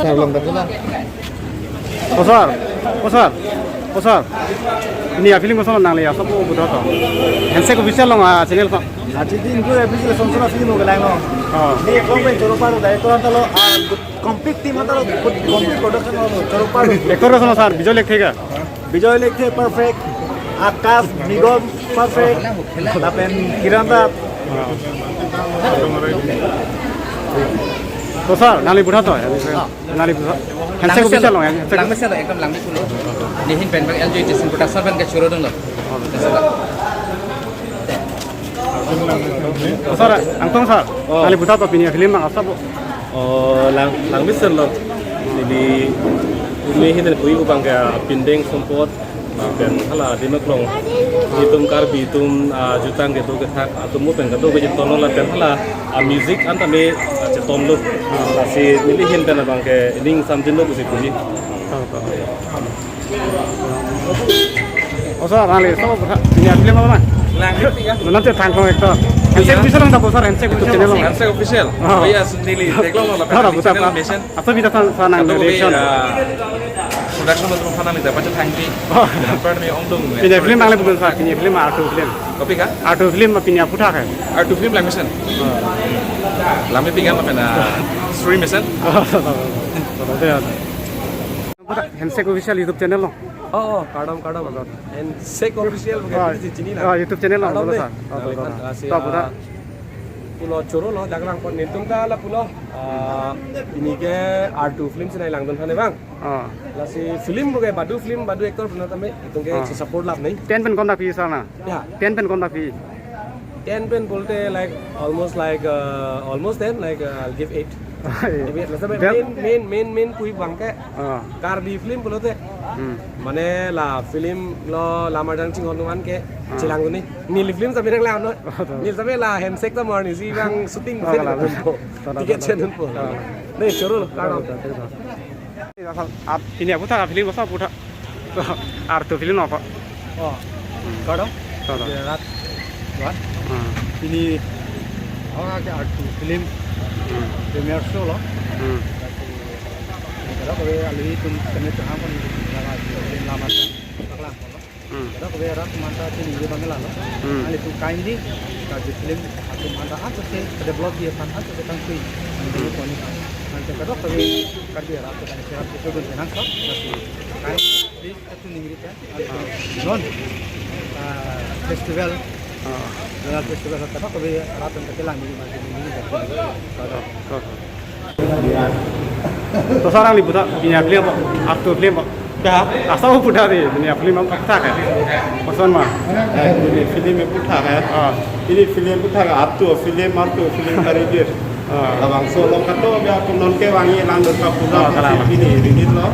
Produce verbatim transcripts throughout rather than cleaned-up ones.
Sir, long dak na. Oh sir, oh sir, oh sir. Pini a-film koson nangli asap butha to. Handshake Official along a-channel ko. Aji din ko episode son sona film ko lang no. Oh. Ni ekdom pen choro paru dai to antalo, ah, complete team antalo, complete production lo choro paru. Actor koson sir, Bijoy Lekthe ka? Bijoy Lekthe perfect, Akash Nigam perfect, lapen Kiran da. To sir, nangli butha to, nangli butha. Handshake Official along, handshake. Langmesen lo, ekdom langme pulo. Nihin pen bang L J Jason Production pen ke choro dong lo. To sir, Angtong sir, oh, nangli butha to pini a-film nang asap bo. Oh, lang, langmesen lo. Jadi, ini hin pui ubang ke pindeng sompot. Lapen hala Dimaklong itum Karbi atum, ah, jutang kedo kethak atum mo pen kedo kejut tono lapen hala, ah, music anta me, ah, cheton lo. Lasi neli hin pen abang ke ining samjin lo pusi puji. Oh sir, nangli asap butha, pini a-film apa ma? Langmepik ya. Nanti thang kong actor. Handshake Official nang ta bo sir, Handshake Official channel along. Handshake Official. Oh. Oh ya, sendiri. Teklong lo, sir, butha channel mesen. Asap butha sir, sir nang kado direction. Production lo tum khana ni dapat thang pi. Oh. Dapat ni ongdung. Pini a-film nangli butha sir, pini a-film Artu film. Kopi ka? Artu film pini aphuthak hai. Artu film langmesen. Oh. Langmepik ya, lapen, ah, story mesen. Oh, sir, sir, sir. Butha Handshake Official YouTube channel along. Oh, oh, kardom, kardom. Handshake Official, oh, bukan di sini lah. Oh, YouTube channel along, kardom butha deh. Sir. Oh, nangli butha sir. Kan, ah, si, to butha, ah, pulo choro lo, dagrang pon netum ta la pulo. Ah, pini ke Artu film si nanglang dun thane bang. Ah. Lasi film bo ke badu film, badu actor puna tame, itum ke, ah, si support lap nai. Ten pen konta pi sir na? Ya. Ten pen konta pi? Ten pen pulote like almost like, uh, almost ten, like, uh, I'll give eight. Eight. Maybe, matlab, bel- main, main, main, main pui bang ke, ah, Karbi film pulote. Hmm. Mane la film lo lam arjan chinghon man ke, ah, chelang ni. Neli film sampai nanglang no. Oh, to. Neli sampai la Handshake ta morning si bang shooting, oh, film la, la. Dun po. To, to, ticket to, to. Chen dun po. To. Nai choro lo, kardom. To, to, to. Ap, pini aphuthak film koson aphuthak? Artu film apa? Oh, kardom. Kardom. Rat, rat. Hmm. Pini, oh, ke Artu film, hmm, premiere show lo. Hmm. Kardom, kave alui atum kami tuhan pon, film lama, paklang. Hmm. Kardom, kave rat manta chini ye bangla lo. Hmm. Alitum kindly, Karbi film atum manta anchot si develop ji aphan anchot si tangpi. Ani, hmm, poni. Anchot kardom, kave Karbi rat, kave rat itu gun tenang so. Tapi kindly itu ningri kan. Non, ah, festival, ah, zonal festival kardom, kave rat atum kelang ningri mati ningri. Kardom. To sir nangli butha, pini a-film apa? Artu film apa? Ya. Asap butha dei, pini a-film aphuthak hai? Koson ma? Eh, pini film aphuthak hai? Ah. Pini film aphuthak, Artu film, Artu film karidir. Ah. Labangso lo kato be atum non kevang ye lang dun ka puja, ah, kalang. Pini release lo. Ah.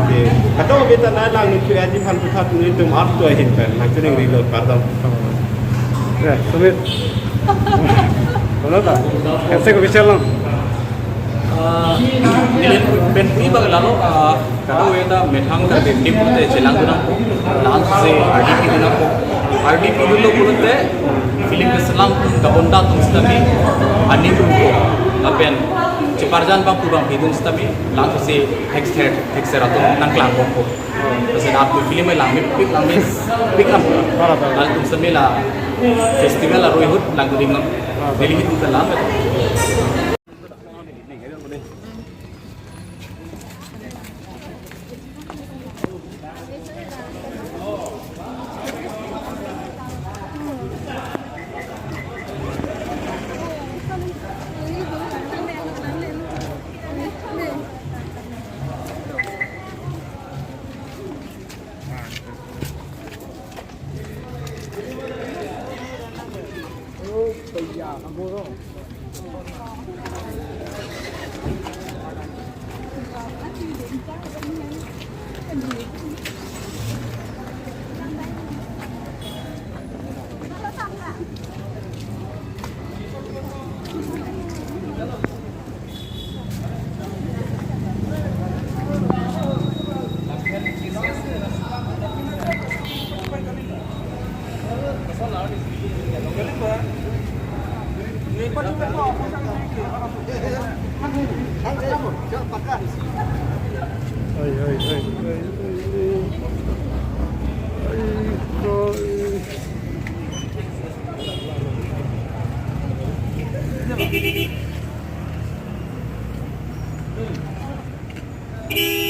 Oke. Kato be ta nanglang ni tu aji phan putha tu ni tum Artu ahin pen. Nang tuning rilo kardom. Ya, Sumit. Kono ta? Handshake Official along. Ah, neli pen pui bang lalo, ah, kadokave ta methang ta bim dim te chelang dun nangpo, last si R D P dun nangpo. R D P dunlo pulote film keselam kabonda atum sitame aning dunpo. Lapen cheparjan bang pu bang pidun sitame last si thekser, thekser atum nangklang bompo. Lasi Artu film langmepik, langmepik lam. Para, para. Latum sitame la festival aroi ahut lang dun dim lam. Para, para. Delhi atum ta lang. Ai, ai, ai, ai, ai, ai. Ai, ko, ai.